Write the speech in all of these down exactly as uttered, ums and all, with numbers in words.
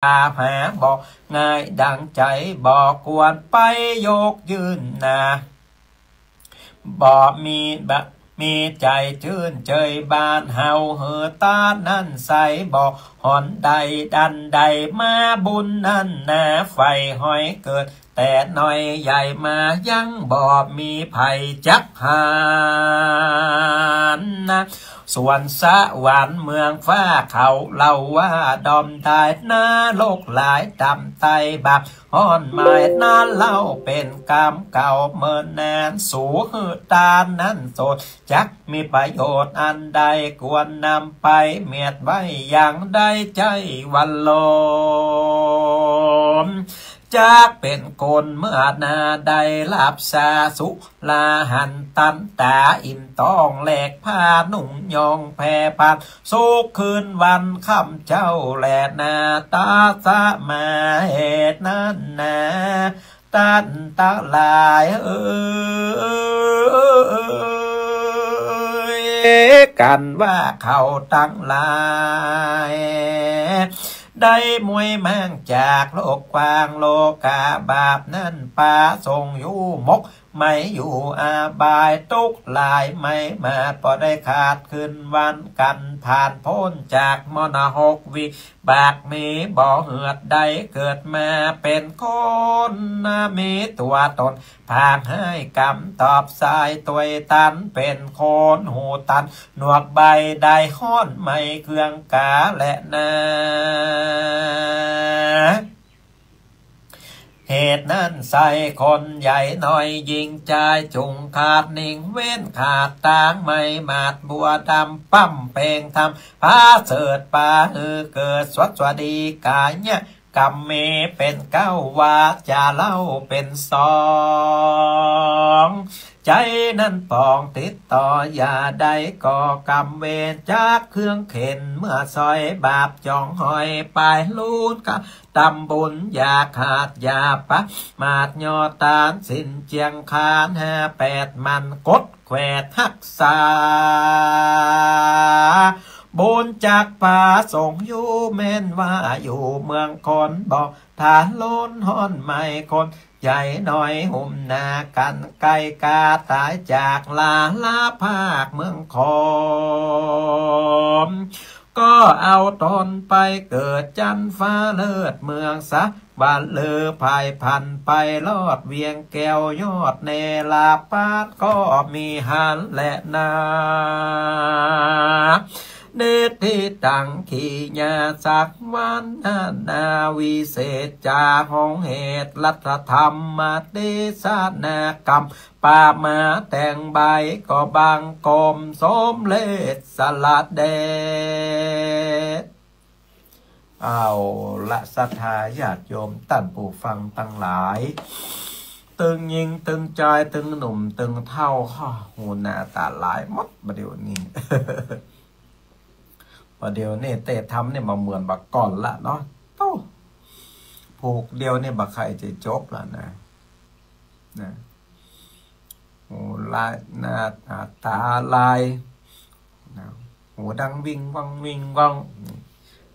หาบ่ง่ายดังใจ๋ บ่ควรไปยกยื่นนา บ่มีบ่ มีใจ๋จื้นเจยบ้านเฮา หื้อต๋านั้นใส บ่ฮ้อนใดดันใด มาบุญนั้นนา ใฝ่หอยเกิด แต่น้อยใหญ่มายังบ่มีไผจักหันนา สวนสวรรค์เมืองฟ้าเขาเล่าว่าดอมได้ นรกหลายต่ำไต้บาปฮ้อนหมาย นาเล่าเป๋นกรรมเก่าเมินนาน สูหื้อต๋านั้นโสด จักมีประโยชน์อันใด ควรนำไปเมียดไว้ยังได้ใจ๊วันลม จักเป๋นคนเมื่อนาได้หลับสาสุราหันตันต๋าอิ่มต๊องแหลกผ้านุ่งยองแผ่ผ่านสุขคืนวันค่ำเจ้าแลนา ต๋าสมาเหตุนั้นนา ต้านตังหลายเอ๋ย กันว่าเขาตังหลาย ได้มวยม้างจากโลกกว้างโลกา บาปนั้นประสงค์อยู่หมก ไม่อยู่อบาย ตุ๊กข์หลายไม่มาด บ่ได้ขาดคืนวัน กันผ่านป๊นจากมรณะหกวิ บากมีบ่เหือดได้เกิดมาเป๋นคน มีตั๋วต๋นผากฮ้ายกำตอบสายตวยตัน เป๋นคนหูตันหนวกใบ้ได้ฮ้อนไหม้เครื่องกาแลนา เหตุนั้นไส้คนใหญ่น้อยหญิงจาย จุ่งขาดนิ่งเว้นขาดตาง ไม่หมาดบัวดำ ป้ำเป่งธรรม ประเสริฐปาหื้อเกิด สวัสดีกายะกรรมมีเป๋นเก้า วาจาเล่าเป๋นสอง ใจ๋นั้นปองติดต่ออย่าได้ก่อกรรมเวร จากเครื่องเข็ญเมื่อซอยบาปจ่องหอย ไปลูนกะตำบุญอย่าขาดอย่าประมาท ยอดตานศีลเจียงคานห้าแปด หมั่นกดแขวดฮักษา บุญจากพระสงฆ์อยู่ แม่นว่าอยู่เมืองคน บ่ทารุณฮ้อนไหม้คน ใหญ่น้อยหุ้มหน้ากัน ใก้กาต๋ายจากลาลาภาคเมืองคน ก็เอาต๋นไปเกิดจั๊นฟ้าเลิศเมืองสวรรค์ ลือไพร่พันธุ์ไปรอดเวียงแก้วยอดเนรปาดก็มีหันแลนา นิทธิตัง ขีณาสังวรรณานา วิเศษจาของเหตุ รัตถธรรมเตสนากรรม ปามาแต่งใบ้ก็บังคมสมเด็จสละเดช เอาละศรัทธาญาติโยมต้านผู้ฟังตังหลาย ตึงญิงตึงจาย ตึงหนุ่มตึงเฒ่า ฮู้หน้าต๋าหลายหมดบ่าเดี่ยวนี้ บ่าเดี่ยวนี้เตธรรมนี่บ่เหมือนบ่าก่อนละเนาะ โต้ ผูกเดียวนี่บ่ใค่จะจบละนะ นะ หูลาย หน้าต๋าลาย นะ หูดังวิงวังวิงวัง นี่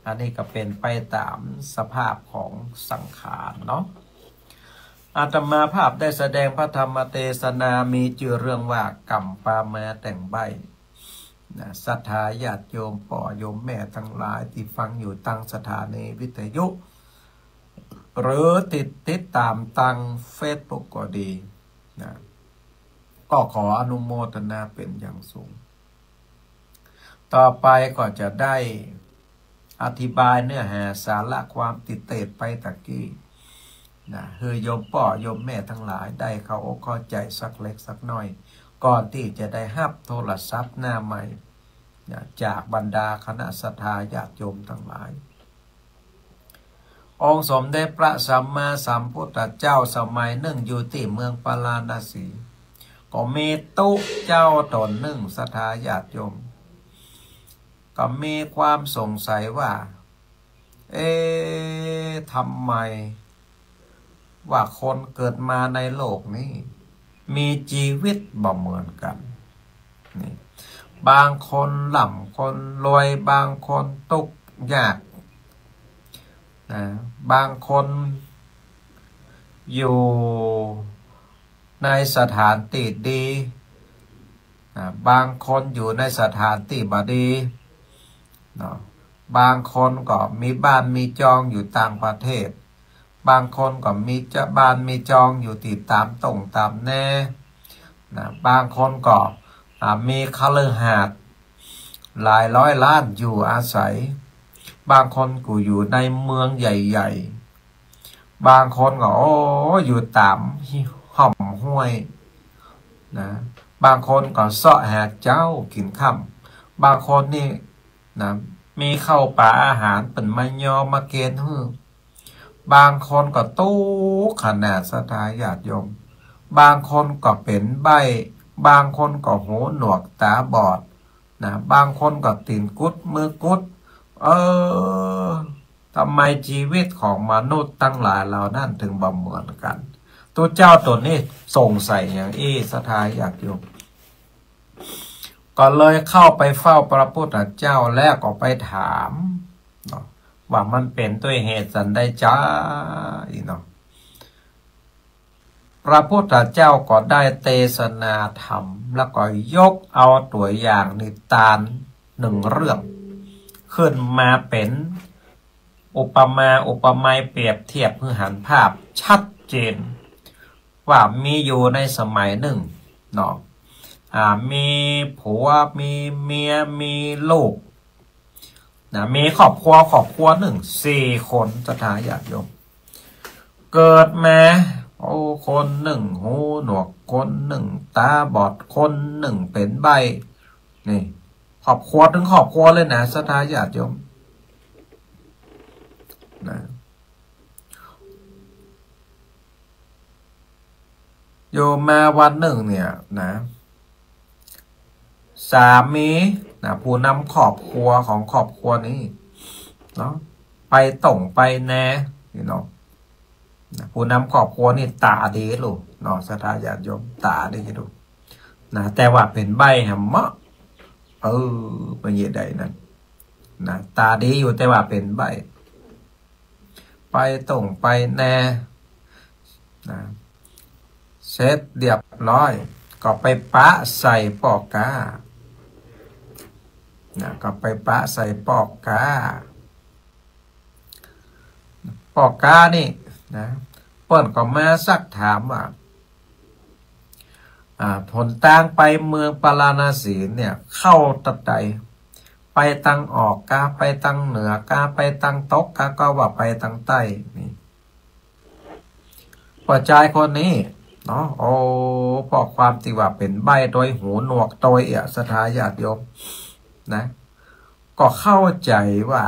อันนี้ก็เป๋นไปต๋ามสภาพของสังขารเนาะ อาตมาภาพได้แสดงพระธรรมเตสนา มีจื้อเรื่องว่ากรรมปามาแต่งใบ้ นะ ศรัทธาญาติโยมป้อโยมแม่ตังหลายตี้ฟังอยู่ตางสถานีวิทยุ หรือติด ติดต๋ามตางเฟซบุ๊กก็ดี นะ ก็ขออนุโมทนาเป๋นอย่างสูง ต่อไปก็จะได้อธิบายเนื้อหาสาระความตี้เตสน์ไปตะกี้ นะ หื้อโยมป้อโยมแม่ตังหลายได้เข้าอกเข้าใจ๋สักเล็กสักน้อย ก่อนตี้จะได้ฮับโทรศัพท์หน้าใหม่ นะ จากบรรดาคณะศรัทธาญาติโยมตังหลาย องค์สมเด็จพระสัมมาสัมพุทธเจ้าสมัยนึ่งอยู่ตี้เมืองปาราณสี ก็มีตุ๊เจ้าต๋นนึ่งศรัทธาญาติโยม ก็มีความสงสัยว่า เอ๊ะ ทำไมว่าคนเกิดมาในโลกนี้ มีจีวิตบ่เหมือนกั๋น นี่ บางคนร่ำคนรวย บางคนตุ๊กยาก นะ บางคนอยู่ในสถานตี้ดี นะ บางคนอยู่ในสถานตี้บ่ดี เนาะ บางคนก็มีบ้านมีจองอยู่ต่างประเทศ บางคนก็มีจะ บ้านมีจองอยู่ตี้ต๋ามต้งต๋ามแน นะ บางคนก็ อ่า มีคฤหาสน์หลายร้อยล้านอยู่อาศัย บางคนก็อยู่ในเมืองใหญ่ๆ บางคนก็ โอ้ อยู่ต๋ามฮ่อมห้วย นะ บางคนก็เซาะหาเจ๊ากิ๋นค่ำ บางคนนี่ นะ มีข้าวป๋าอาหารเปิ้นมายอมาเกณฑ์หื้อ บางคนก็ตุ๊กข์ขนาด ศรัทธาญาติโยม บางคนก็เป๋นใบ้ บางคนก็หูหนวกต๋าบอด นะ บางคนก็ตี๋นกุดมือกุด เออ ทำไมชีวิตของมนุษย์ตังหลายเหล่านั้นถึงบ่เหมือนกั๋น ตุ๊เจ้าต๋นนี้สงสัยอย่างอี้ ศรัทธาญาติโยม ก็เลยเข้าไปเฝ้าพระพุทธเจ้าแล้วก็ไปถามเนาะ ว่ามันเป๋นด้วยเหตุสันใดจา อี้เนาะ พระพุทธเจ้าก็ได้เตสนาธรรม แล้วก็ยกเอาตั๋วอย่างนิทานหนึ่งเรื่อง ขึ้นมาเป๋นอุปมาอุปไมย เปรียบเทียบหื้อหันภาพชัดเจน ว่ามีอยู่ในสมัยหนึ่งเนาะ อ่า มีผัว มีเมีย มีลูก นะ มีครอบครัว ครอบครัวหนึ่ง สี่คน ศรัทธาญาติโยม เกิดมา โอ้ คนหนึ่งหูหนวก คนหนึ่งต๋าบอด คนหนึ่งเป๋นใบ้ นี่ ครอบครัวตึงครอบครัวเลยนะ ศรัทธาญาติโยม นะ อยู่มาวันหนึ่งเนี่ยนะ สามีนะ ผู้นำครอบครัวของครอบครัวนี้เนาะ ไปต้งไปแน นี่เนาะ นะ ผู้นำครอบครัวนี่ต๋าดีลูกเนาะ ศรัทธาญาติโยม ต๋าดีลูกนะ แต่ว่าเป๋นใบ้แหมเนาะ เออ เป๋นเหตุใดนั้นนะ ต๋าดีอยู่แต่ว่าเป๋นใบ้ ไปต้งไปแน นะ เสร็จเรียบร้อย ก็ไปปะใส่ป้อก๊า นะ ก็ไปปะใส่ป้อก๊า ป้อก๊านี่นะ เปิ้นก็มาซักถามว่า อ่า หนตางไปเมืองปาราณสีเนี่ย เข้าตังใด ไปตางออกกา ไปตางเหนือกา ไปตางตกกา ก็ว่าไปตางใต้ นี่ ป้อจายคนนี้เนาะ โอ้ ป้อความตี้ว่าเป๋นใบ้ตวย หูหนวกตวยอะ ศรัทธาญาติโยมนะ ก็เข้าใจ๋ว่า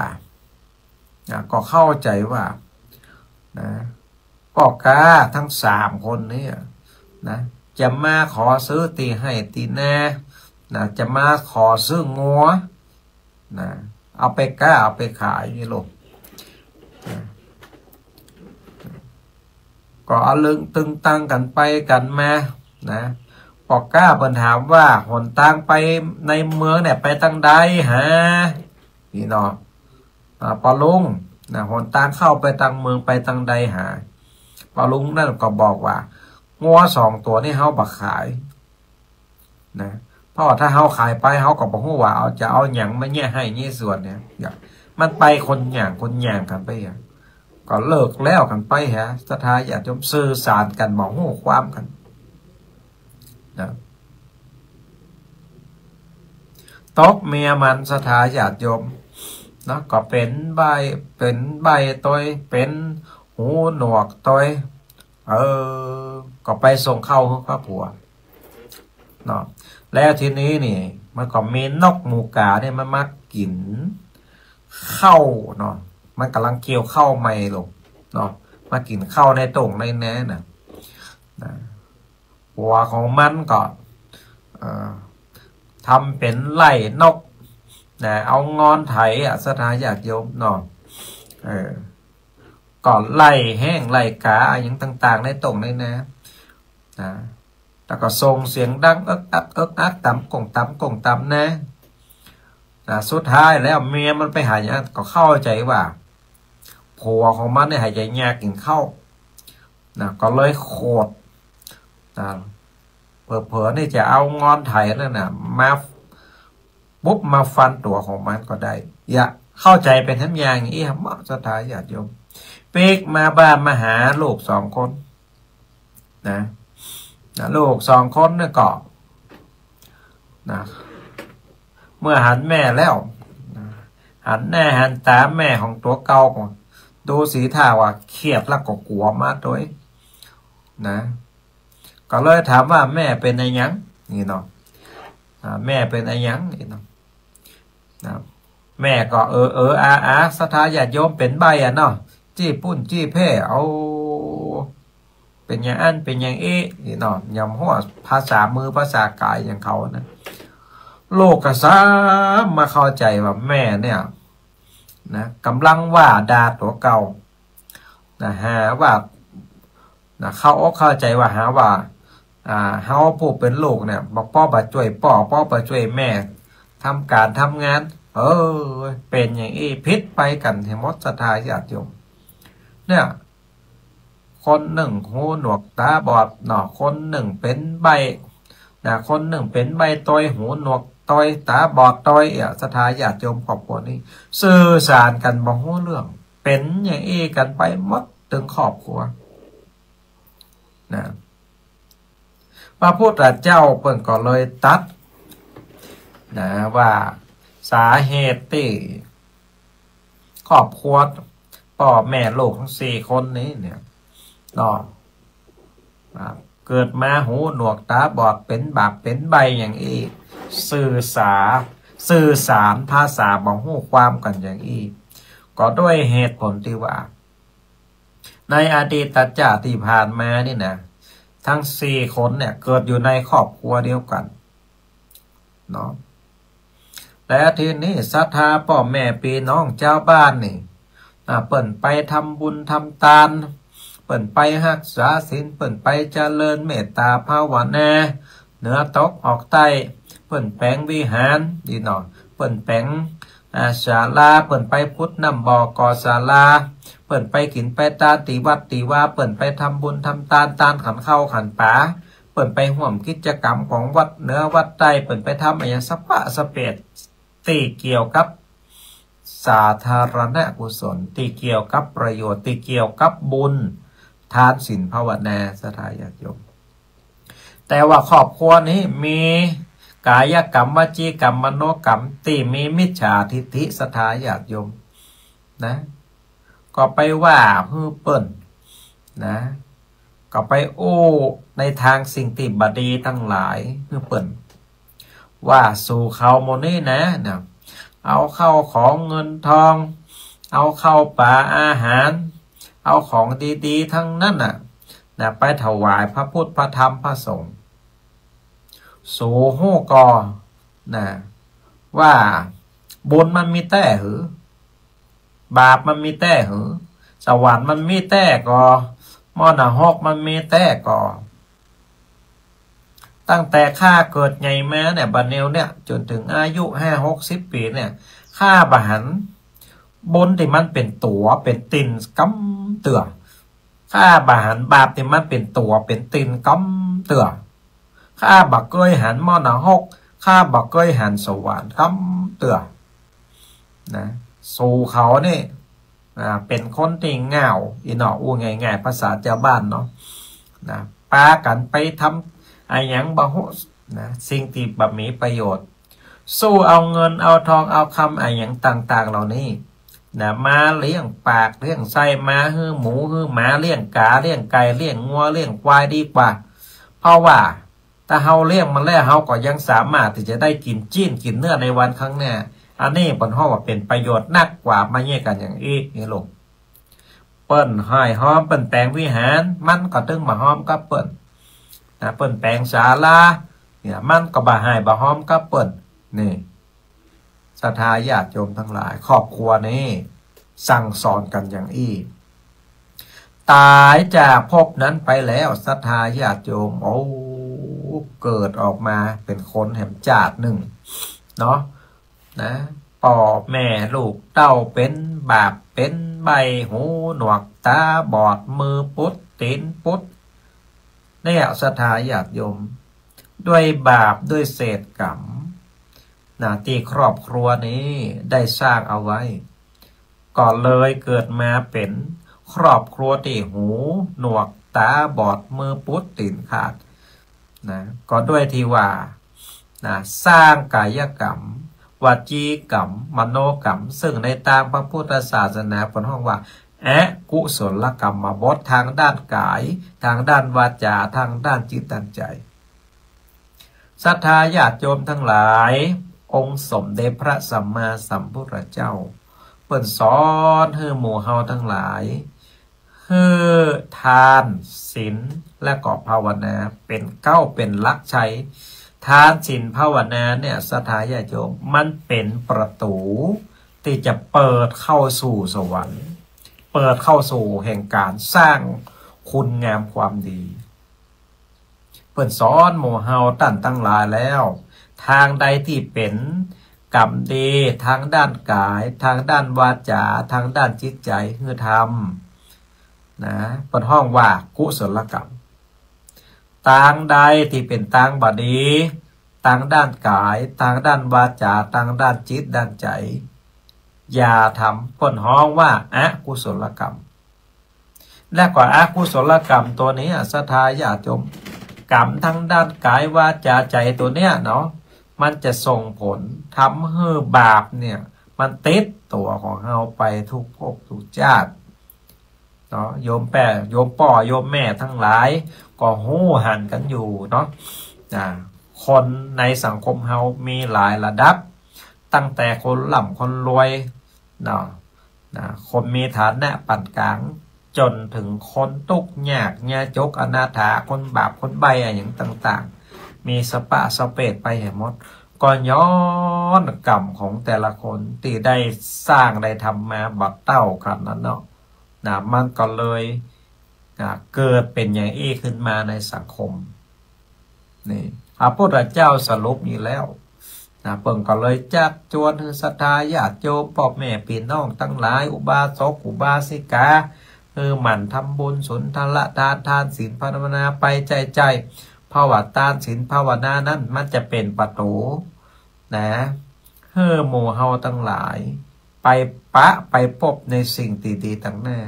นะ ก็เข้าใจ๋ว่า นะ ป้อก๊าตึงสามคนเนี่ยนะ จะมาขอซื้อตี้ไฮ่ตี้นา นะ จะมาขอซื้องัว นะ เอาไปก๊า เอาไปขายนี่ลูก นะ ก็อะลึงตึงตังกั๋นไปกั๋นมา นะ ป้อก๊าเปิ้นถามว่า หนตางไปในเมืองเนี่ย ไปตางใดหา นี่เนาะ อ่า ป้อลุง นะ หนตางเข้าไปตางเมืองไปตางใดหา ป้อลุงนั้นก็บอกว่า งัวสองตั๋วนี่เฮาบ่ขาย นะ เพราะว่าถ้าเฮาขายไป เฮาก็บ่ฮู้ว่าเอา จะเอาหยังมาเยียะไฮ่เยียะสวนเนี่ย อย่าง มันไปคนหย่างคนหย่างกั๋นไปอะ ก็เลิกแล้วกั๋นไปหา ศรัทธาญาติโยม สื่อสารกั๋นบ่ฮู้ความกั๋นนะ ตกเมียมัน ศรัทธาญาติโยมนะ ก็เป๋นใบ้ เป๋นใบ้ตวย เป๋นหูหนวกตวย เออ ก็ไปส่งข้าวหื้อกับผัวเนาะ แล้วทีนี้นี่ มันก็มีนกหมู่ก๋าเนี่ย มันมากิ๋นข้าวเนาะ มันก่ำลังเกี่ยวข้าวใหม่ลูกเนาะ มากิ๋นข้าวในต้งในแนน่ะ นะ ผัวของมันก็ เอ่อ ทำเป๋นไล่นก นะ เอางอนไถอะ ศรัทธาญาติโยมเนาะ เออ ก็ไล่แฮ้งไล่ก๋าอะหยังต่างๆ ในต้งในแน นะ แล้วก็ส่งเสียงดังเอิ๊กอักเอิ๊กอัก ต๋ามก้งต๋ามก้งต๋ามแน นะ สุดท้ายแล้วเมียมันไปหาหยัง ก็เข้าใจ๋ว่า ผัวของมันเนี่ยหายใจ๋ยากกิ๋นข้าวนะ ก็เลยโขดนะ เผลอๆ นี่จะเอางอนไถนั่นน่ะ มาปุ๊บมาฟันตั๋วของมันก็ได้ เยียะ เข้าใจ๋เป๋นแหมอย่างอี้ เฮาศรัทธาญาติโยม ปิ๊กมาบ้านมาหาลูกสองคนนะ นะ ลูกสองคนนี่ก็นะ เมื่อหันแม่แล้วนะ หันหน้าหันต๋าแม่ของตั๋วเก่าก่อน ดูสีท่าว่าเครียดแล้วก็กั๋วมาตวยนะ ก็เลยถามว่า "แม่เป๋นอะหยัง" นี่เนาะ อ่า "แม่เป๋นอะหยัง" นี่เนาะ นะ แม่ก็เออเอออาอา ศรัทธาญาติโยม เป๋นใบ้อะเนาะ จี้ปุ้นจี้เพ่ เอา เป๋นอย่างอั้นเป๋นอย่างอี้ นี่เนาะ ย่อมฮู้ภาษามือภาษากายอย่างเขานะ ลูกก็ซ้ำมาเข้าใจ๋ว่าแม่เนี่ยนะ ก่ำลังว่าด่าตั๋วเก่านะ หาว่านะ เข้าอกเข้าใจ๋ว่า หาว่า อ่า เฮาผู้เป๋นลูกเนี่ย บ่ ป้อบ่จ้วยป้อ ป้อบ่จ้วยแม่ ทำก๋านทำงาน เออ เป๋นอย่างอี้ ผิดไปกั๋นแหมหมด ศรัทธาญาติโยม เนี่ย คนนึ่งหูหนวกต๋าบอดเนาะ คนนึ่งเป๋นใบ้นะ คนนึ่งเป๋นใบ้ตวย หูหนวกตวย ต๋าบอดตวย เยียะ ศรัทธาญาติโยม ครอบครัวนี้ สื่อสารกั๋นบ่ฮู้เรื่อง เป๋นอย่างอี้กั๋นไปหมดตึงครอบครัวนะ พระพุทธเจ้าเปิ้นก็เลยตรัสนะว่า สาเหตุตี้ครอบครัวป้อแม่ลูกตังสี่คนนี้เนี่ยเนาะ อ่า เกิดมาหูหนวกต๋าบอด เป๋นบาปเป๋นใบ้อย่างอี้ สื่อสา สื่อสารภาษาบ่ฮู้ความกั๋นอย่างอี้ ก็ด้วยเหตุผลตี้ว่า ในอดีตชาติตี้ผ่านมานี่นะ ตังสี่คนเนี่ยเกิดอยู่ในครอบครัวเดียวกั๋นเนาะ แล้วทีนี้ศรัทธาป้อแม่ปี้น้องจาวบ้านนี่ อ่า เปิ้นไปทำบุญทำตาน เปิ้นไปฮักษาศีล เปิ้นไปเจริญเมตต๋าภาวนา เหนือตกออกใต้ เปิ้นแป๋งวิหาร นี่เนาะ เปิ้นแป๋ง อ่า ศาลา เปิ้นไปขุดน้ำบ่อก่อศาลา เปิ้นไปกิ๋นไปตานตี้วัดตี้วา เปิ้นไปทำบุญทำตาน ตานขันข้าวขันป๋า เปิ้นไปฮ่วมกิจกรรมของวัดเหนือวัดใต้ เปิ้นไปทำอะหยังสะปะสะเปด ตี้เกี่ยวกับสาธารณกุศล ตี้เกี่ยวกับประโยชน์ ตี้เกี่ยวกับบุญ ทานศีลภาวนา ศรัทธาญาติโยม แต่ว่าครอบครัวนี้มีกายกรรม วจีกรรม มโนกรรม ตี้มีมิจฉาทิฏฐิ ศรัทธาญาติโยมนะ ก็ไปว่าหื้อเปิ้นนะ ก็ไปอู้ในตางสิ่งตี้บ่ดีตังหลายหื้อเปิ้น ว่าสูเขาหมู่นี้นะ นะ เอาข้าวของเงินทอง เอาข้าวป๋าอาหาร เอาของดีๆ ตังนั้นน่ะ นะ ไปถวายพระพุทธพระธรรมพระสงฆ์ สูฮู้ก่อนะ ว่าบุญมันมีแต๊หือ บาปมันมีแต๊หือ สวรรค์มันมีแต๊ก่อ หม้อนรกมันมีแต๊ก่อ ตั้งแต่ข้าเกิดใหญ่มาเนี่ย บ่าเนียวเนี่ย จ๋นเถิงอายุห้าหกสิบปี๋เนี่ย ข้าบ่หันบุญตี้มันเป๋นตั๋วเป๋นติ่นกำเตื้อ ข้าบ่หันบาปตี้มันเป๋นตั๋วเป๋นติ่นกำเตื้อ ข้าบ่เกยหันหม้อนรก ข้าบ่เกยหันสวรรค์กำเตื้อนะ สูเขานี่ อ่า เป๋นคนตี้ง่าวอี้เนาะ อู้ง่ายๆ ภาษาจาวบ้านเนาะ นะ ปากั๋นไปทำอะหยังบ่ฮู้นะ สิ่งตี้บ่มีประโยชน์ สู้เอาเงินเอาทองเอาคำอะหยังต่างๆ เหล่านี้นะ มาเลี้ยงปากเลี้ยงไส้ มาหื้อหมูหื้อหมา เลี้ยงก๋าเลี้ยงไก่ เลี้ยงงัวเลี้ยงควายดีกว่า เพราะว่า ถ้าเฮาเลี้ยงมันแล้ว เฮาก็ยังสามารถตี้จะได้กิ๋นจิ๊นกิ๋นเนื้อในวันข้างหน้า อันนี้เปิ้นฮ้องว่าเป๋นประโยชน์นักกว่า มาเยียะกั๋นอย่างอี้ นี่ลูก เปิ้นฮ้ายฮอม เปิ้นแป๋งวิหาร มันก็ตึงบ่ฮอมกับเปิ้นนะ เปิ้นแป๋งศาลาเนี่ย มันก็บ่ฮ้ายบ่ฮอมกับเปิ้น นี่ ศรัทธาญาติโยมตังหลาย ครอบครัวนี้สั่งสอนกั๋นอย่างอี้ ต๋ายจากภพนั้นไปแล้ว ศรัทธาญาติโยม โอ้ เกิดออกมาเป๋นคนแหมจาตินึ่งเนาะ นะ ป้อแม่ลูกเต้าเป๋นบาปเป๋น ใบ้หูหนวกต๋าบอด มือปุดตี๋นปุด เนี่ย ศรัทธาญาติโยม ด้วยบาปด้วยเศษกรรมนะ ตี้ครอบครัวนี้ได้สร้างเอาไว้ ก็เลยเกิดมาเป๋นครอบครัวตี้หูหนวกต๋าบอด มือปุดตี๋นขาดนะ ก็ด้วยตี้ว่านะ สร้างก๋ายกรรม วจีกรรม มโนกรรม ซึ่งในตางพระพุทธศาสนาเปิ้นฮ้องว่า อกุศลกรรมบท ตางด้านก๋าย ตางด้านวาจา ตางด้านจิตด้านใจ๋ ศรัทธาญาติโยมตังหลาย องค์สมเด็จพระสัมมาสัมพุทธเจ้า เปิ้นสอนหื้อหมู่เฮาตังหลาย หื้อทาน ศีล และก็ภาวนาเป๋นเก๊าเป๋นหลักชัย ทาน ศีล ภาวนาเนี่ย ศรัทธาญาติโยม มันเป๋นประตู๋ตี้จะเปิดเข้าสู่สวรรค์ เปิดเข้าสู่แห่งก๋านสร้างคุณงามความดี เปิ้นสอนหมู่เฮาต้านตังหลายแล้ว ตางใดตี้เป๋นกรรมดี ตางด้านก๋าย ตางด้านวาจา ตางด้านจิตใจ๋ หื้อทำนะ เปิ้นฮ้องว่ากุศลกรรม ตางใดตี้เป๋นตางบ่ดี ตางด้านก๋าย ตางด้านวาจา ตางด้านจิตด้านใจ๋ อย่าทำ เปิ้นฮ้องว่าอกุศลกรรม และก็อกุศลกรรมตั๋วนี้ ศรัทธาญาติโยม กรรมตางด้านก๋าย วาจา ใจ๋ตั๋วเนี้ยเนาะ มันจะส่งผลทำหื้อบาปเนี่ย มันติดตั๋วของเฮาไปกู้ภพกู้จาติเนาะ โยมแป้ โยมป้อ โยมแม่ตังหลาย ก็ฮู้หันกั๋นอยู่เนาะ อ่า คนในสังคมเฮามีหลายระดับ ตั้งแต่คนร่ำคนรวยเนาะ นะ คนมีฐานะปานก๋าง จ๋นเถิงคนตุ๊กยากยาจกอนาถา คนบาปคนใบ้อะหยังต่างๆ มีสะปะสะเปดไปแหมหมด ก็ย้อนกรรมของแต่ละคนตี้ได้สร้างได้ทำมาบ่เต้ากั๋นนั้นเนาะ นะ มันก็เลย นะ เกิดเป๋นอย่างอี้ขึ้นมาในสังคม นี่ พระพุทธเจ้าสรุปนี้แล้วนะ เปิ้นก็เลยจักจวนหื้อศรัทธาญาติโยม ป้อแม่ปี้น้องตังหลาย อุบาสกอุบาสิกา หื้อหมั่นทำบุญสุนทรทาน ทานศีลภาวนาไปใจ้ๆ เพราะว่าตานศีลภาวนานั้นมันจะเป๋นประตู๋นะ หื้อหมู่เฮาตังหลาย ไปปะไปปบในสิ่งตี้ดีตังหน้า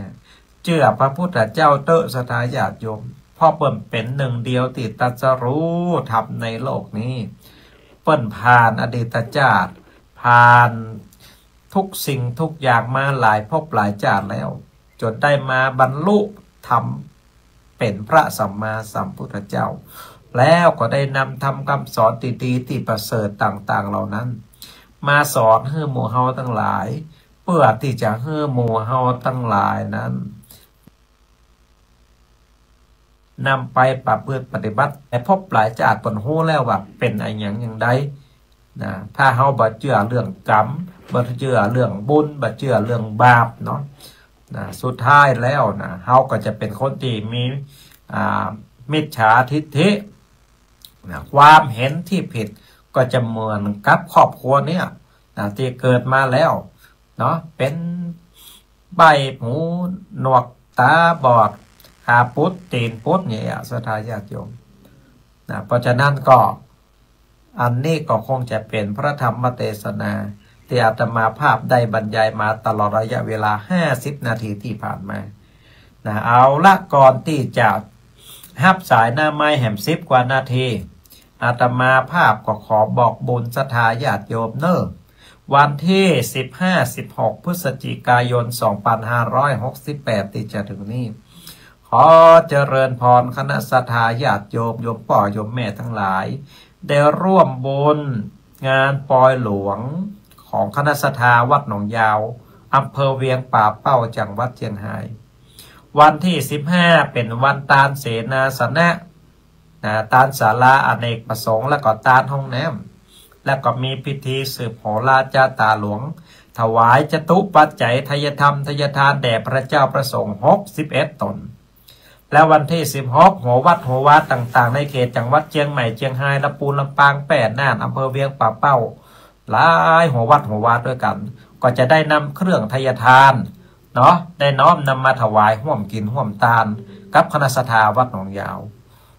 เจื้อพระพุทธเจ้าเต๊อะศรัทธาญาติโยม เพราะเปิ้นเป๋นหนึ่งเดียวตี้ตรัสรู้ธรรมในโลกนี้ เปิ้นผ่านอดีตจาติ ผ่านทุกสิ่งทุกอย่างมาหลายภพหลายจาติแล้ว จ๋นได้มาบรรลุธรรม เป๋นพระสัมมาสัมพุทธเจ้า แล้วก็ได้นำธรรมคำสอนตี้ดีตี้ประเสริฐต่างๆ เหล่านั้น มาสอนหื้อหมู่เฮาตังหลาย เปื้อตี้จะหื้อหมู่เฮาตังหลายนั้น นำไปประพฤติปฏิบัติ ในภพหลายจาติเปิ้นฮู้แล้วว่าเป๋นอะหยังอย่างใด นะ ถ้าเฮาบ่เจื้อเรื่องกรรม บ่เจื้อเรื่องบุญ บ่เจื้อเรื่องบาปเนาะ นะ สุดท้ายแล้วนะ เฮาก็จะเป๋นคนตี้มี อ่า มิจฉาทิฏฐิ นะ ความเห็นตี้ผิด ก็จะเหมือนกับครอบครัวเนี่ย นะ ตี้เกิดมาแล้ว เนาะ เป๋นใบ้หูหนวกต๋าบอด ขาปุดตี๋นปุดเนี่ย ศรัทธาญาติโยม นะ เพราะฉะนั้นก็ อันนี้ก็คงจะเป๋นพระธรรมเตสนา ตี้อาตมาภาพได้บรรยายมาตลอดระยะเวลาห้าสิบนาทีตี้ผ่านมา นะ เอาละ ก่อนตี้จะฮับสายหน้าไม้แหมสิบกว่านาที อาตมาภาพก็ขอบอกบุญศรัทธาญาติโยมเน่อ วันตี้สิบห้า สิบหก พฤศจิกายน สองพันห้าร้อยหกสิบแปด ตี้จะเถิงนี้ ขอเจริญพรคณะศรัทธาญาติโยม โยมป้อโยมแม่ตังหลาย ได้ร่วมบุญงานปอยหลวงของคณะศรัทธาวัดหนองยาว อำเภอเวียงป่าเป้า จังหวัดเจียงฮาย วันตี้สิบห้า เป๋นวันตานเสนาสนะ นะ ตานศาลาอเนกประสงค์ แล้วก็ตานห้องน้ำ แล้วก็มีพิธีสืบโหราจาต๋าหลวง ถวายจตุปัจจัยไทยธรรมไทยทานแด่พระเจ้าพระสงฆ์หกสิบเอ็ดต๋น และวันตี้สิบหก หัววัดหัววาต่างๆ ในเขตจังหวัดเจียงใหม่ เจียงฮาย ลำปูน ลำปาง แป้ น่าน อำเภอเวียงป่าเป้า หลายหัววัดหัววาด้วยกั๋น ก็จะได้นำเครื่องไทยทาน เนาะ ได้น้อมนำมาถวายฮ่วมกิ๋นฮ่วมตานกับคณะศรัทธาวัดหนองยาว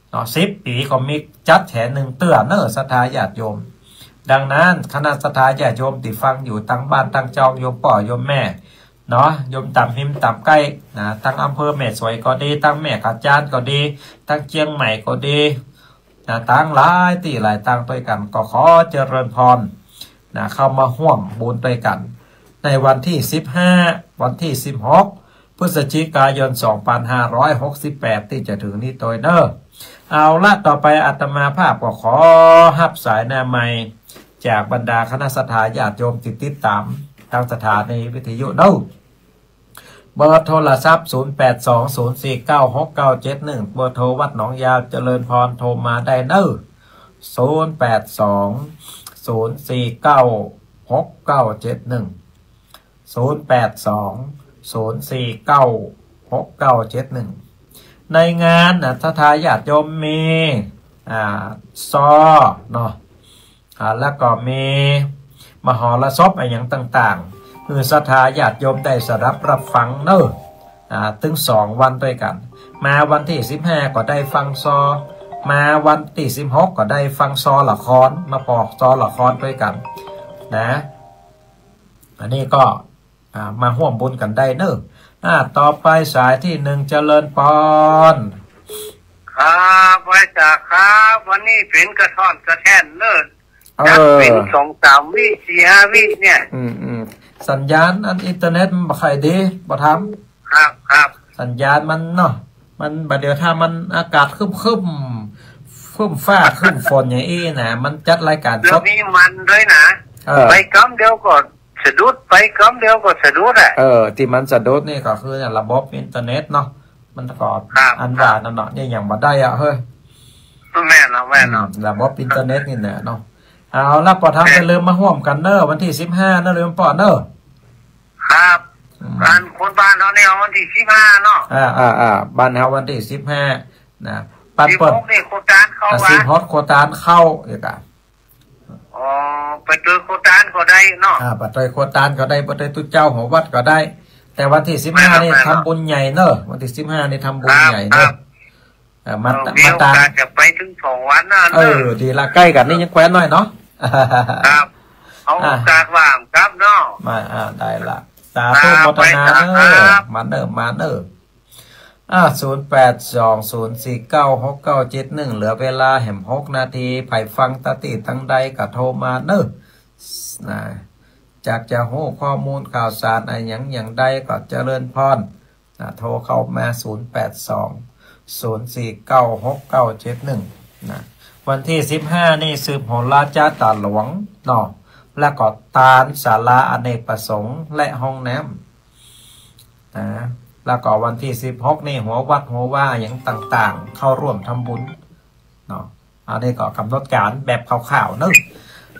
เนาะ สิบปี๋ก็มีจัดแถนึ่งเตื้อเน่อศรัทธาญาติโยม ดังนั้นคณะศรัทธาญาติโยมตี้ฟังอยู่ตังบ้านตังจอง โยมป้อโยมแม่ เนาะ โยมต๋ามฮิมต๋ามใก้นะ ตังอำเภอแม่สวยก็ดี ตังแม่กาญจน์ก็ดี ตังเจียงใหม่ก็ดีนะ ตังหลายตี้หลายตังตวยกั๋น ก็ขอเจริญพรนะ เข้ามาฮ่วมบุญตวยกั๋น ในวันตี้สิบห้า วันตี้สิบหก พฤศจิกายน สองปันห้าร้อยหกสิบแปด ตี้จะเถิงนี้ตวยเน่อ เอาละ ต่อไปอาตมาภาพก็ขอฮับสายหน้าไมค์จากบรรดาคณะศรัทธาญาติโยมตี้ติดต๋ามตางสถานีวิทยุเน่อ เบอร์โทรศัพท์ ศูนย์แปดสอง ศูนย์สี่เก้า หกเก้าเจ็ดหนึ่ง เบอร์โทรวัดหนองยาวเจริญพร โทรมาได้เน่อ ศูนย์แปดสอง ศูนย์สี่เก้า หกเก้าเจ็ดหนึ่ง ศูนย์แปดสอง ศูนย์สี่เก้า หกเก้าเจ็ดหนึ่ง ในงานนะ ศรัทธาญาติโยมมี อ่า ซอ เนาะ อ่า แล้วก็มีมหรสพอะหยังต่างๆ หื้อศรัทธาญาติโยมได้สดับรับฟังเน่อ อ่า เถิงสองวันตวยกั๋น มาวันตี้สิบห้าก็ได้ฟังซอ มาวันตี้สิบหกก็ได้ฟังซอละคร มาปอซอละครตวยกั๋นนะ อันนี้ก็ อ่า มาฮ่วมบุญกั๋นได้เน่อ อ่า ต่อไปสายตี้หนึ่ง เจริญปอน ครับ ไหว้จ้าครับ วันนี้เป๋นกระท่อนกระแท่นเน่อ เออ จัดเป๋นสองสามวิ สี่ห้าวิเนี่ย อืม อืม สัญญาณอันอินเทอร์เน็ตมันบ่ค่อยดี บ่ทำ ครับ ครับ สัญญาณมันเนาะ มันบ่าเดี่ยวถ้ามันอากาศครึ้มๆ ครึ้มฟ้าครึ้มฝนอย่างอี้นะ มันจัดรายการสด แล้วมีมันด้วยนะ เออ ไปกำเดียวก็ สะดุด ไปกำเดียวก็สะดุดอะ เออ ตี้มันสะดุดนี่ก็คือเนี่ย ระบบอินเทอร์เน็ตเนาะ มันก็ ครับ อันว่านั่นเนาะ เนี่ยยังบ่ได้อะ เฮ้ย แม่นแล้ว แม่นแล้ว อืม ระบบอินเทอร์เน็ตนี่แหละเนาะ เอาละ ปอทำ แม่น เปิ้นเริ่มมาฮ่วมกั๋นเน่อ วันตี้สิบห้าเน่อ ลืมปอเน่อ ครับ อืม อันคนบ้านเฮาเนี่ยวันตี้สิบห้าเนาะ อ่า อ่า อ่า บ้านเฮาวันตี้สิบห้านะ ปัด สิบหก เปิ้น นี่โคตานเข้า อ่ะ วะ สิบหก โคตานเข้า เดี๋ยวก่อน อ๋อ ไปตวยโคตานก็ได้เนาะ อ่า ไปตวยโคตานก็ได้ ไปตวยตุ๊เจ้าหัววัดก็ได้ แต่วันตี้สิบห้า แม่น นี่ แม่น ทำบุญใหญ่เน่อ วันตี้สิบห้า นี่ทำบุญใหญ่เน่อ ครับ เออ มา เออ มีโอกาส มาตาง จะไปเถิงสองวันนะ เออ เน่อ ดีละ ใก้กั๋นนี่ยังแควนน้อยเนาะ ครับ เอา อ่า โอกาสว่างครับเนาะ มา อ่า ได้ละ สาธุ ครับ โมทนาเน่อ ไปครับ มาเน่อ มาเน่อ อ่า ศูนย์แปดสอง ศูนย์สี่เก้า หกเก้าเจ็ดหนึ่ง เหลือเวลาแหมหกนาที ใผฟังตางตี้ตางใดก็โทรมาเน่อ นะ จากจะฮู้ข้อมูลข่าวสารอะหยังอย่างใดก็เจริญพร นะ โทรเข้ามา ศูนย์แปดสอง ศูนย์สี่เก้า หกเก้าเจ็ดหนึ่ง นะ วันตี้สิบห้า นี่สืบโหราจาตาหลวงเนาะ แล้วก็ตานศาลาอเนกประสงค์และห้องน้ำ นะ แล้วก็วันตี้สิบหก นี่หัววัดหัววาอะหยังต่างๆ เข้าร่วมทำบุญเนาะ อันนี้ก็ก๋ำหนดก๋านแบบคร่าวๆ เน่อ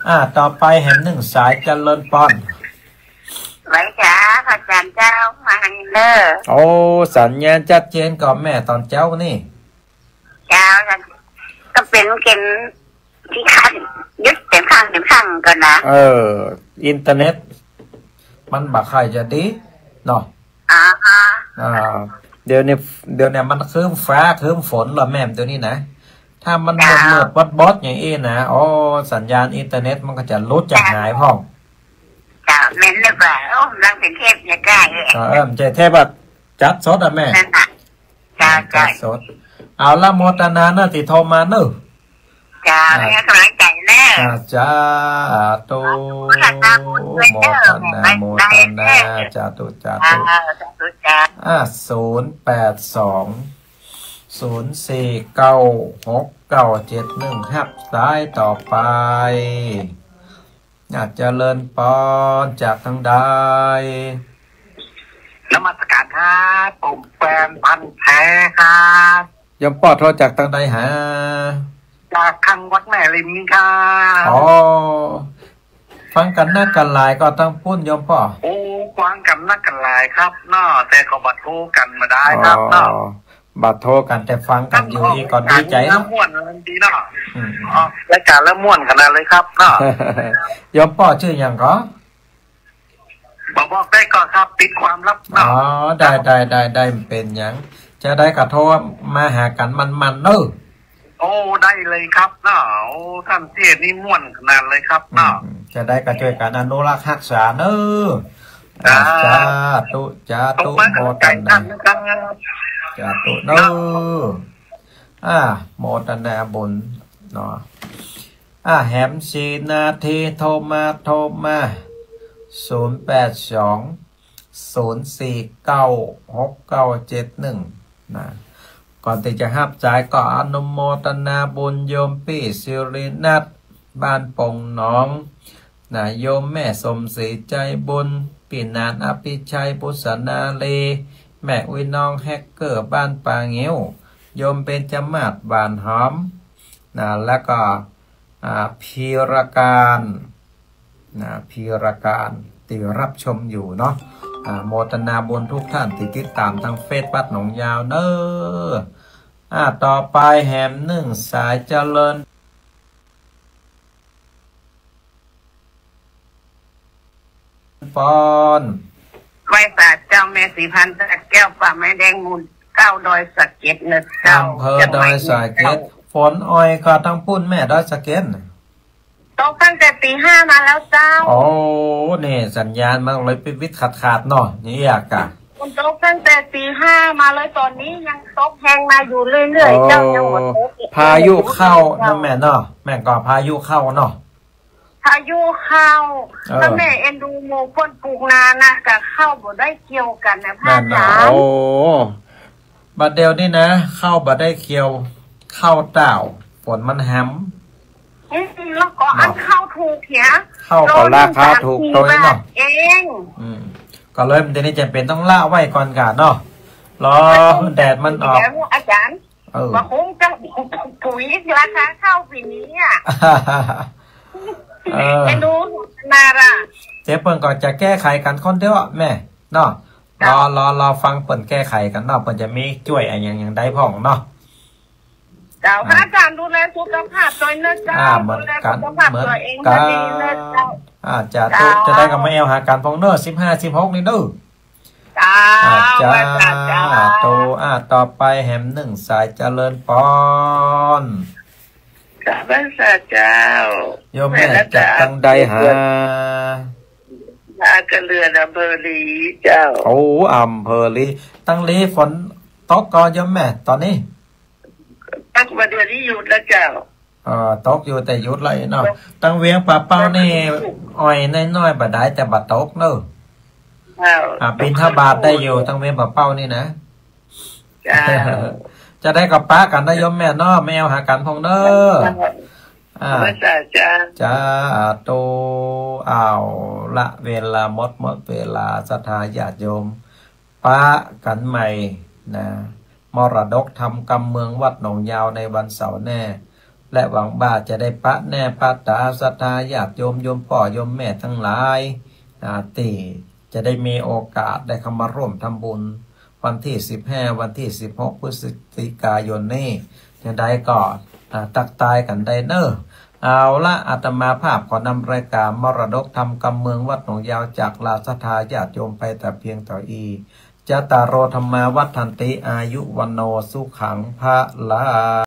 อ่า ต่อไปแหมนึ่งสาย เจริญปอน ไหว้จ้า พระอาจ๋ารย์เจ้า ว่าไงเน่อ โอ้ สัญญาณชัดเจนก่อแม่ต๋อนเจ๊านี่ เจ้า ก็เป๋นเก๋นขี้คัน หยุดเป๋นครั้งเป๋นครั้งก่อนนะ เออ อินเทอร์เน็ต มันบ่ค่อยจะดีเนาะ อ๋อ อ่า เดี๋ยวนี้ เดี๋ยวนี้มันครึ้มฟ้าครึ้มฝนละแม่ เดี๋ยวนี้นะ ถ้ามัน เจ้า มืดๆ บอดๆ อย่างอี้นะ โอ้ สัญญาณอินเทอร์เน็ตมันก็จะหลุดจะหายพ่อง เจ้า แม่นหรือเปล่า โอ้ รังเป๋นเทพเนี่ยใก้ เออ เออ มันจะเทพอะ จัดสดอะแม่ นั่นน่ะ เจ้า อ่า เจ้า จัดสด เอาละ โมทนาเน่อตี้โทรมาเน่อ เจ้า อ่า ให้ก๋ำลังใจ๋เน่อ อ่า สาธุ สาธุ โมทนา โมทนา สาธุ สาธุ อ่า สาธุ เจ้า อ่า ศูนย์แปดสอง ศูนย์สี่เก้า หกเก้าเจ็ดหนึ่ง ฮับสายต่อไป อ่ะ เจริญปอน จากตางใด นมัสก๋านครับ ผมแฟนพันธุ์แท้ครับ โยมป้อโทรจากตางใดหา จากทางวัดแม่ริมครับ อ๋อ ฟังกั๋นนักกั๋นหลายก่อตางปุ้นโยมป้อ โอ้ ฟังกั๋นนักกั๋นหลายครับเนาะ แต่ก็บ่โทรกั๋นบ่ได้ครับเนาะ อ๋อ บ่โทรกั๋นแต่ฟังกั๋นอยู่นี่ก็ดีใจ๋เนาะ ม่วนดีเนาะ อืม อ๋อ รายก๋านละม่วนขนาดเลยครับเนาะ โยมป้อจื้อหยังก่อ บ่บอกได้ก่อครับ ปิดความลับเนาะ อ๋อ ได้ ได้ ได้ ได้ บ่เป๋นหยัง จะใดก็โทรมาหากั๋นมันๆ เน่อ โอ้ ได้เลยครับเนาะ โอ้ ต้านเตี้ยนี่ม่วนขนาดเลยครับเนาะ อืม จะใดก็จ้วยกั๋นอนุรักษ์ฮักษาเน่อ ครับ อ่า สาธุ สาธุ ตบมือ โมทนา ให้กำลังใจต้านนะครับ สาธุเน่อ ครับ อ่า โมทนาบุญเนาะ อ่า แหมสี่นาที โทรมา โทรมา ศูนย์แปดสอง ศูนย์สี่เก้า หกเก้าเจ็ดหนึ่ง นะ ก่อนตี้จะฮับสายก็อนุโมทนาบุญโยมปี้สิรินัท บ้านโป่งหนอง นะ โยมแม่สมศรีใจบุญ ปี้หนานอภิชัย ปุษณาลี แม่อุ๊ยน้องแฮกเกอร์ บ้านป่างิ้ว โยมเบญจมาศ หว่านหอม นะ แล้วก็ อ่า พีรการ นะ พีรการ ตี้ฮับชมอยู่เนาะ อ่า โมทนาบุญทุกท่านตี้ติดต๋ามตางเฟซวัดหนองยาวเน่อ อ่า ต่อไปแหมนึ่งสายเจริญปอน ไหว้สาเจ้าแม่ศรีพันธ์ตาแก้ว ป่าไม้แดงหมู่เก้า ดอยสะเก็ดนะเจ้า อำเภอดอยสะเก็ด เจ้า ฝนอ่อยก่อตางปู๊นแม่ ดอยสะเก็ด ตกตั้งแต่ตีห้ามาแล้วเจ้า โอ้ นี่สัญญาณมันเลยวิดๆขาดๆเนาะ นี่อะกะ ฝนตกตั้งแต่ตีห้ามาเลย ต๋อนนี้ยังตกแฮงมาอยู่เรื่อยๆ เจ้า ยังบ่ตกอีก พายุเข้าเนาะแม่เนาะ แม่ก็พายุเข้าเนาะ พายุเข้า เออ ถ้าแม่เอ็นดูหมู่เปิ้นปลูกนานะ ก็เข้าบ่ได้เกี่ยวกั๋นนะ พระอาจ๋ารย์ แม่นเนาะ โอ้ บัดเดี่ยวนี้นะ เข้าบ่ได้เกี่ยว เข้าเต้า ฝนมันแฮม อืม แล้วก็อัน เนาะ เข้าถูกเหีย เข้าก็ราคาถูก โลนึ่งสามสี่ ตวยเนาะ บาทเอง อืม ก็เลยมันจะได้จำเป็นต้องละไว้ก่อนกะเนาะ รอแดดมันออก เดี๋ยวอาจ๋ารย์ เออ ว่าคงจะปุ๋ยราคาเข้าปี๋นี้อะ เออ เอ็นดูนาล่ะ เจ๊เปิ้นก็จะแก้ไขกั๋นคนเดียวอะแม่เนาะ รอ เจ้า รอ รอฟังเปิ้นแก้ไขกั๋นเนาะ เปิ้นจะมีจ้วยอะหยังอย่างใดพ่องเนาะ เจ้า อ่า พระอาจ๋ารย์ดูแลสุขภาพตวยเน่อเจ้า อ่า เหมือนกั๋น ดูแลสุขภาพตวยเอง เหมือนกั๋น ให้ดีเน่อเจ้า อ่า สาธุ เจ้า จะได้ก็มาแอวหากั๋นพ่องเน่อ สิบห้า สิบหก นี่เน่อ เจ้า อ่า เจ้า ไหว้สาเจ้า โต อ่า ต่อไปแหมนึ่งสายเจริญปอน กราบไหว้สาเจ้า โยมแม่ แม่นะ จากตางใดหา เจ้า มาจากเรือนอำเภอลีเจ้า โอ้ อำเภอลี ตางลีฝนตกก่อโยมแม่ ต๋อนนี้ ตกมาเดี๋ยวนี้หยุดแล้วเจ้า เอ่อ ตกอยู่แต่หยุดแล้วเนาะ ตก ตางเวียงป่าเป้านี่ ตก อ่อยน้อยๆ บ่ดายแต่บ่ตกเน่อ เจ้า อ่า บิณฑบาตได้อยู่ ตางเวียงป่าเป้านี่นะ เจ้า จะได้ก็ปะกั๋นนะโยมแม่เนาะ มาแอวหากั๋นพ่องเน่อ เจ้า อ่า ไหว้สาเจ้า สาธุ เอาละ เวลาหมด หมดเวลา ศรัทธาญาติโยม ปะกั๋นใหม่นะ มรดกธรรมกำเมืองวัดหนองยาวในวันเสาร์แน่ และหวังว่าจะได้ปะแน่ปะต๋าศรัทธาญาติโยม โยมป้อโยมแม่ตังหลาย อ่า ตี้จะได้มีโอกาสได้เข้ามาร่วมทำบุญ วันตี้สิบห้า วันตี้สิบหก พฤศจิกายนนี้ จะใดก็ อ่า ตักตายกั๋นได้เน่อ เอาละ อาตมาภาพขอนำรายการมรดกธรรมกำเมืองวัดหนองยาวจากลาศรัทธาญาติโยมไปแต่เพียงเต้าอี้ จัตตาโร ธัมมา วัฑฒันติ อายุ วัณโณ สุขัง พะลัง